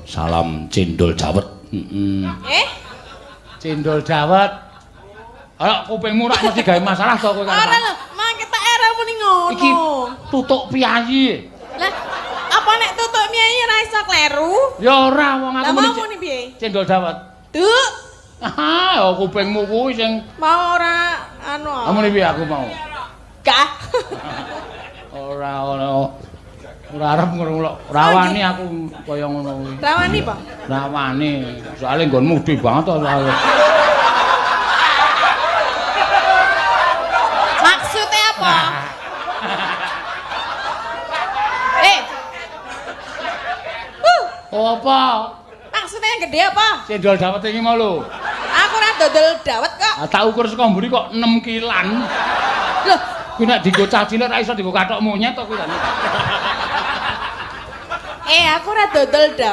Salam cendol dawet. Heeh. Eh? Cendol dawet. Ayo kupingmu rak mesti gawe masalah to kowe Ora kan. lho, mang ketok era muni ngono. Iki tutuk piyayi. Lah, apa nek tutuk piyayi ora iso kleru? Ya ora wong aku Lah muni mau muni piye? Cendol dawet. Duk, Ah, ya kupingmu kuwi sing mau ora anu. muni piye aku mau. Gak. Ora ono. Ora arep ngono lho. Rawani aku kaya ngono kuwi. Rawani apa? Rawani. Soale nggonmu gedhe banget to soale. Maksudnya apa? Eh. Oh, apa? Maksudnya yang gede apa? Cendol dawet iki mau lho. Aku ora dodol dawet kok. Ah, tak ukur saka mburi kok 6 kilan. Loh, Kuwi nek dienggo cah cilik ra iso dienggo kathok monyet to kuwi. Aku ora dodol dawet.